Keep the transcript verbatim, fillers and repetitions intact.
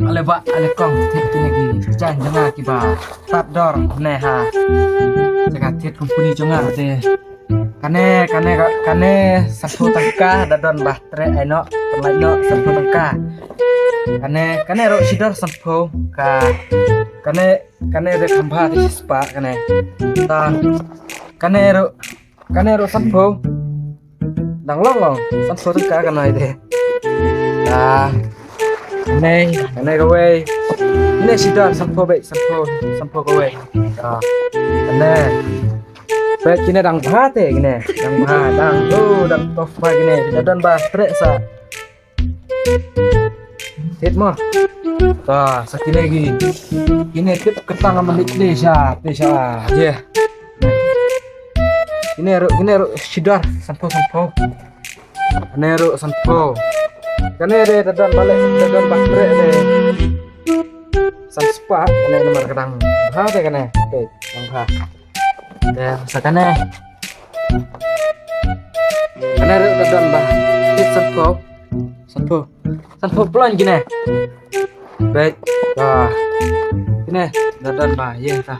Ale ba, ale kong, thied kine ki jaiñ jong nga kiba tad dor ne ha jaka thied company jong nga te. Kane, kane, kane sanphew tyngka, da don ba treh ai noh, pynlait noh sanphew tyngka. Kane, kane ruh shidor sanphew, ka, kane, kane ruh kham bha te shispah kane. Ta, kane ruh, kane ruh sanphew. Dang long long, sanphew tyngka kane de. Ta, kane, kane kawei. Kine shidor sanphew beit, sanphew, sanphew kawei. Ta, kane. Beit kine dang bha te kine, dang bha, dang, oh, dang tough bha kine. Da don ba treh sa. Thied mo. Ta, sa kine ki. Kine tip ka tang ma dik de sha, de sha. Ye. Kine ruh, kine ruh shidor sanphew, sanphew. Kane ruh sanphew. Kane de da don ba leh, da don ba treh de. San spah kane namar ka dang bha te kane. Te, dang bha. Te, sa kane. Kane ruh da don ba. Te sanphew. Sanphew. Sanphew plon kine. Beit. Ta. Kine da don ba, ye ta.